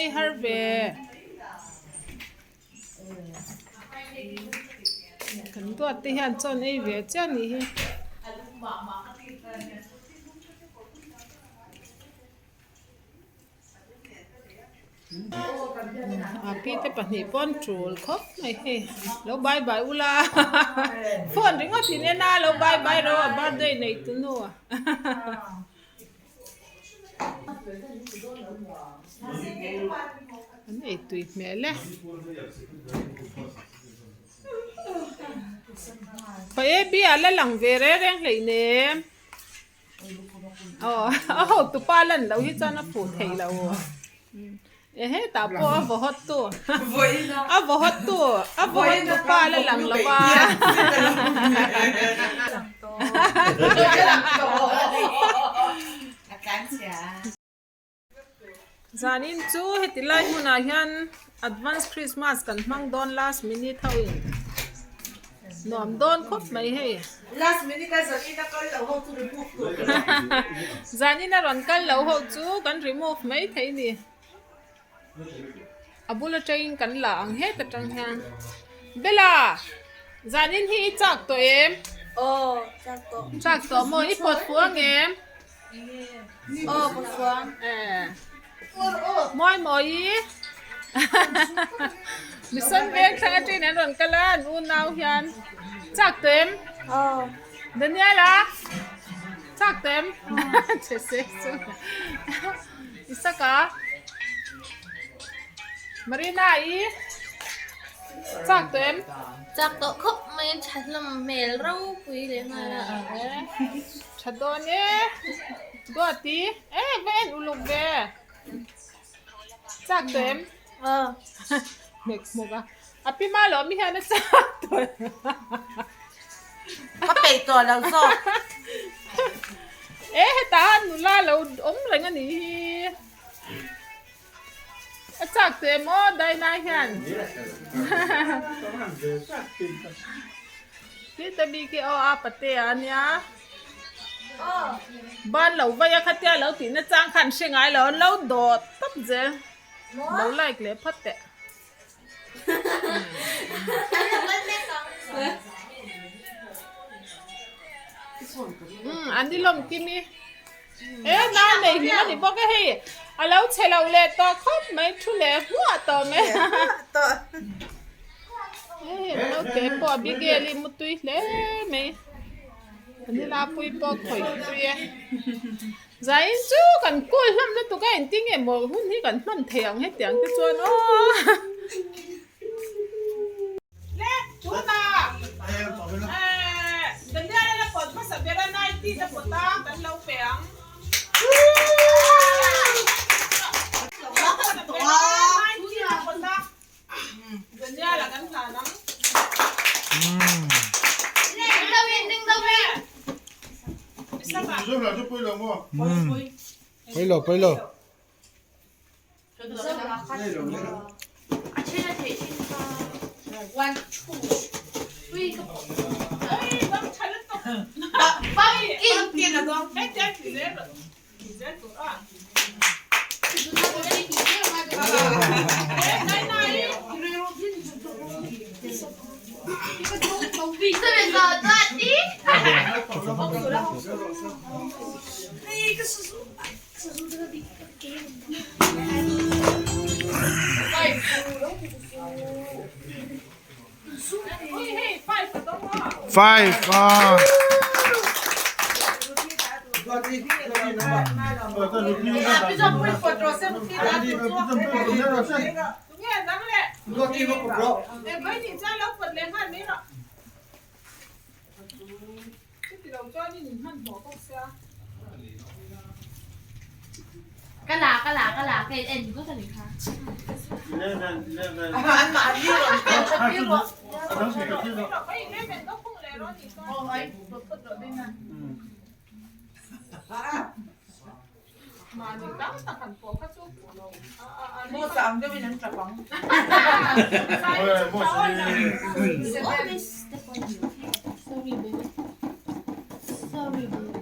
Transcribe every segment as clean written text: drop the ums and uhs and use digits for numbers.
ei har ve. Kan duat te hian chaw an ei ve chiah a nih hi. A pi te pahnih pawh an tul khawp mai hei lo bye bye ula phone ringawt in en a lo bye bye ro a birthday nei tu nu a an ei tui hmel e pa e bi a la lang ve reng reng hleinem. Aw a hotu pa lan loh hi chuan a fuh theih loh e hetah pawh a vaw hawt tu a vaw hawt tu a vaw hawt tu pa la lang lo va Zanin chu heti lai hmunah hian advance Christmas kan hmang dawn last minute ho in nuam dawn khawp mai hei. Last minute a zanin a kal lo ho chu remove tur ka ni. Zanin a rawn kal lo ho chu kan remove mai thei ni. A bul atangin kan la ang het atang hian. Bella zanin hi i chak tawh em? Aw chak tawh. Chak tawh maw i pawt fuh ang em? Aw pawt fuh ang. Mawi mawi Mission veng thlang atangin an rawn kal a an unau hian chak tawh em? Aw. Daniela chak tawh em? Che se chu. Isaka Marina i chak tawh em? Chak tawh khawp mai a tha hlawm hmel ropui leh nghal a. Tha dawn e Duati e va en uluk ve chak tawh em? Aw. Hmek hmuk a a pi ma lawm hian a chak tawh Ka peih tawh lo zawk. E hetah nula lo awm reng a nih hi. A chak teh maw Daina hian. Tita bik hi aw a patea a nia. Ban lo vai a khatia lo tihna chang khan hre ngai lo an lo dawt tawp zel. Lo like leh phawt teh. Umm an ni lawm Kimi. E nau nei hlim a ni bawk e hei a lo chhe lo leh tawh khawp mai thu leh hmuah tawh mai hei naute pawh Abigail i mutui hle mai vanilla pui pawh khawih tui e. Zain chu kan kawl hlawm lutuk a engtin nge maw hun hi kan hman thei ang hetiang te chuan aw. Le tunah eh Daniel a la pawt hmasa ber a 19 a pawt a kan lo pe ang. Nineteen a pawt a Daniel a kan hlan ang. Pawilo pawilo. Five ah. Ka la ka la ka la ka en ko sa ni kha. Always step on you. Sorry baby. Sorry baby.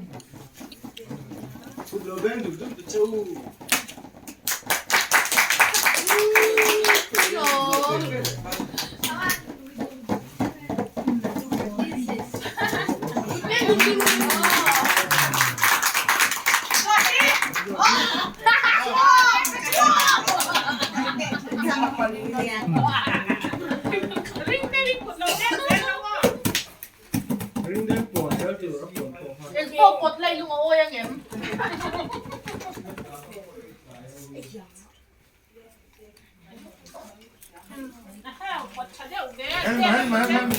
Engpawh pawt lai lung a awi angem?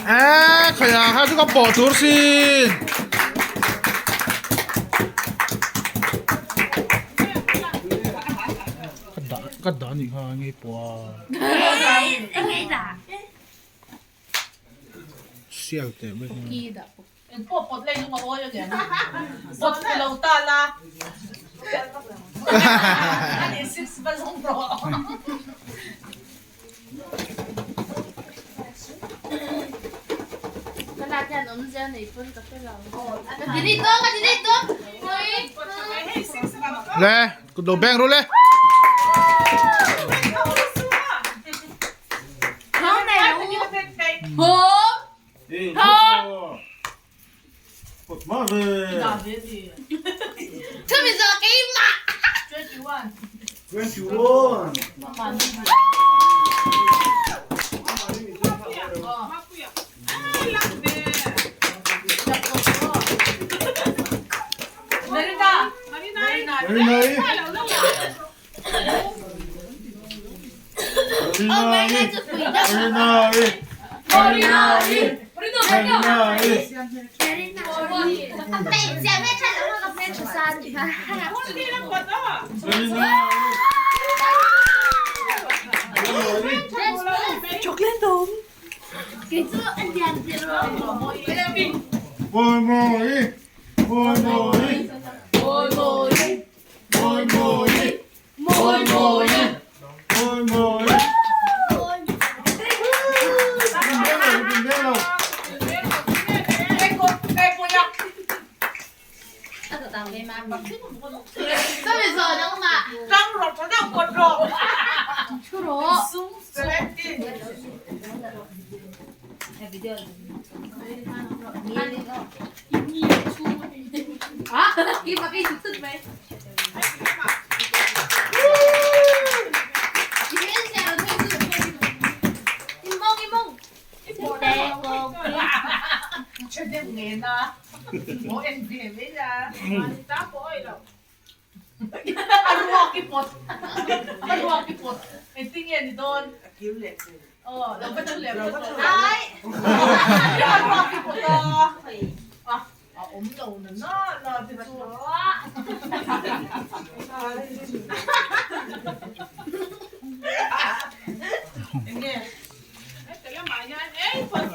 Eee khawiah kha chu ka pawh tur sin. Ka dah ka dah anih kha ngei pawh a. Sial teh mai hi. Engpawh pawt lai lung a awi angem? Pawt fu lo ta la. Ani six va zawng rawh. Ka lak hian awmzia nei pawn ka hre lo. Ka delete dawn, ka delete dawn. Le, kut lo beng ru le.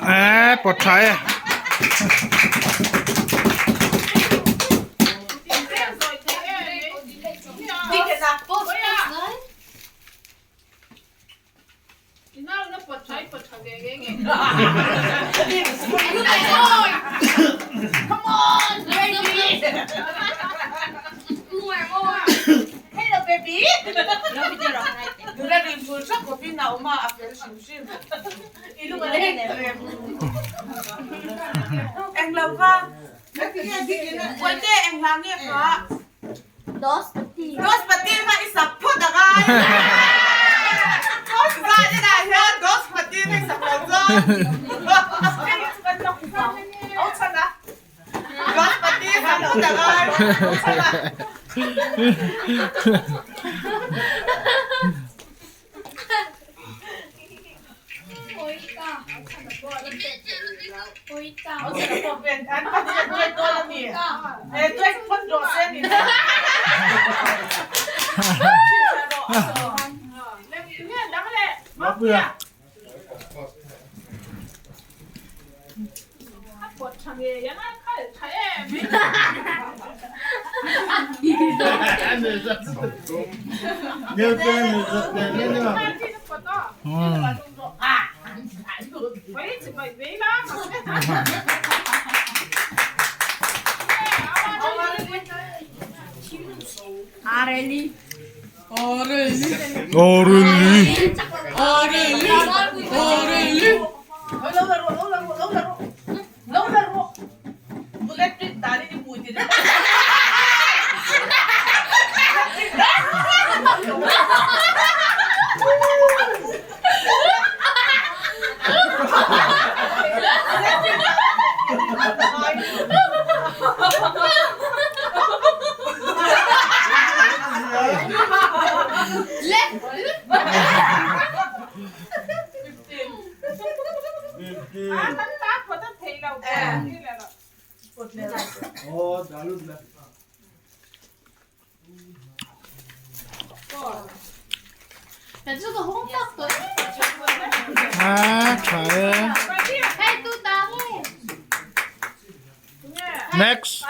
Eee pawt tha e. A tha e. Next.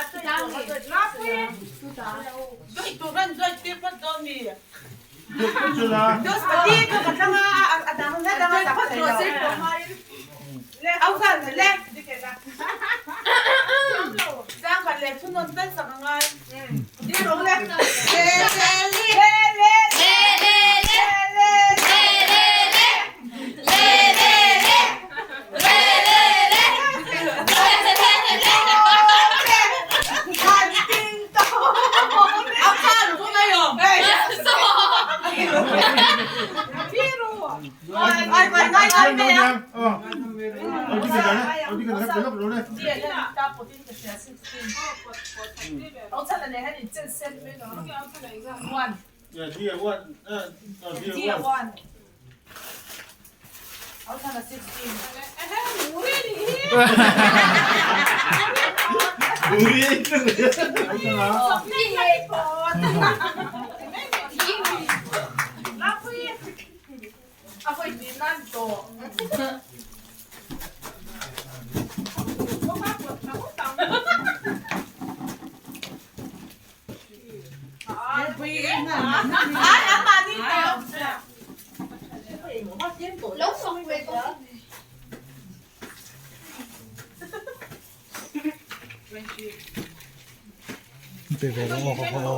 Pe ve lo ho ho.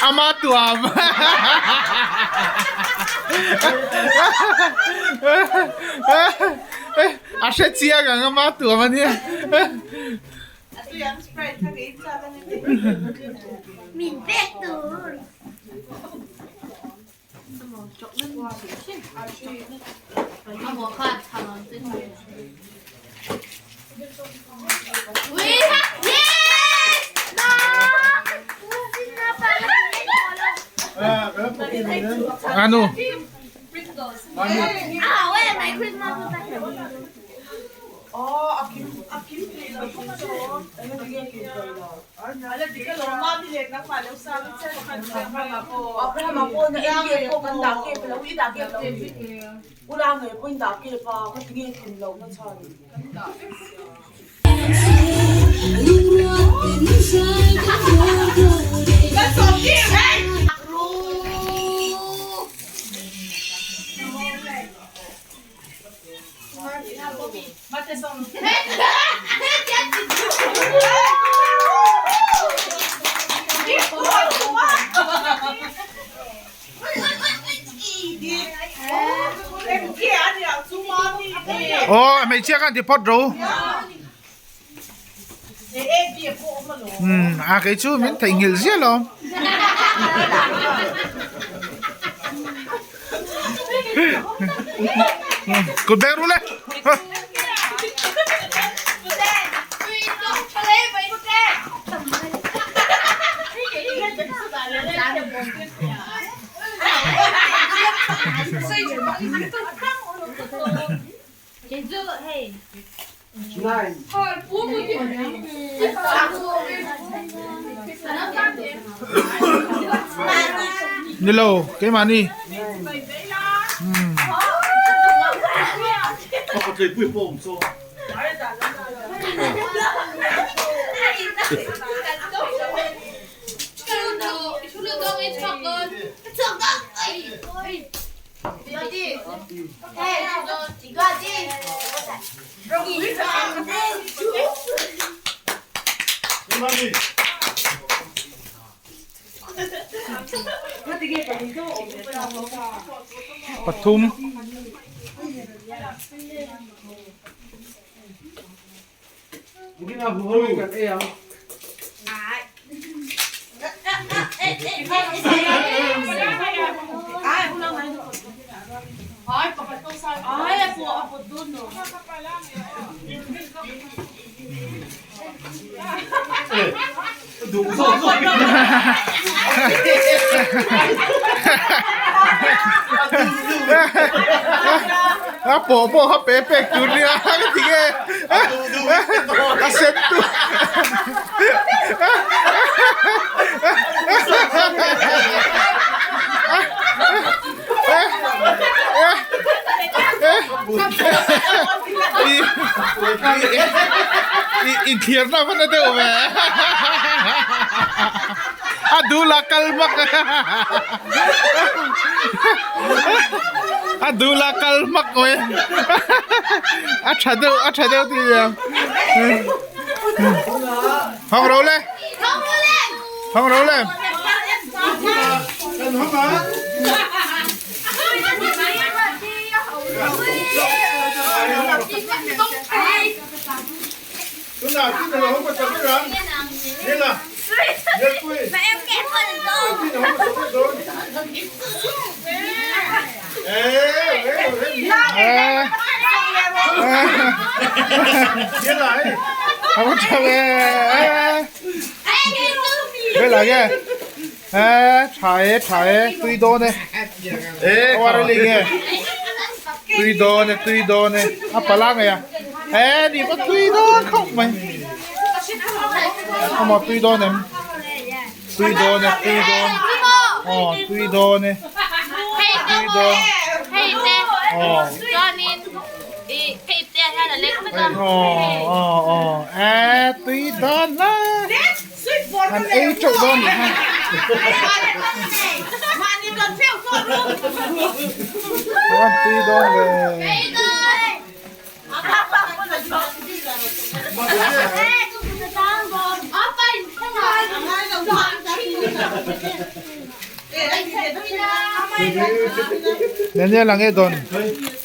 Ama tuam. A hre chiang ang ama tuam ania. Anu. Aw hmeichhia khan ti phawt ro. Umm a kei chu min theihnghilh ziah lo. Kut beng rul e. Ni lo keimahni. Pathum. A pawh pawh kha pe pek tur nia ka ti nge a sen tu Inthiarna va na deuh ve a dul a kal hmak a dul a kal hmak mai a tha deuh a tha deuh tih nia hawng ro le hawng ro le. Tha e tha e tui dawn e a war a ling e tui dawn e tui dawn e a pala ngei a e ni pawh tui dawn khawp mai amaw tui dawn em tui dawn e tui dawn aw tui dawn e tui dawn aw aw aw aw e tui dawn hle. An ei teuh dawn nih kha. An tui dawn ve. Nene lang e dawn.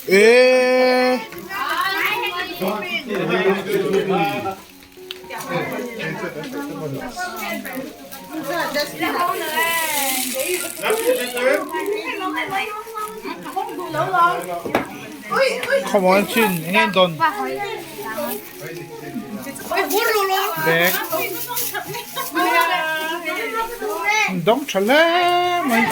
Eee. Khawmawi chin eng nge dawn bag dawng tha hle mai.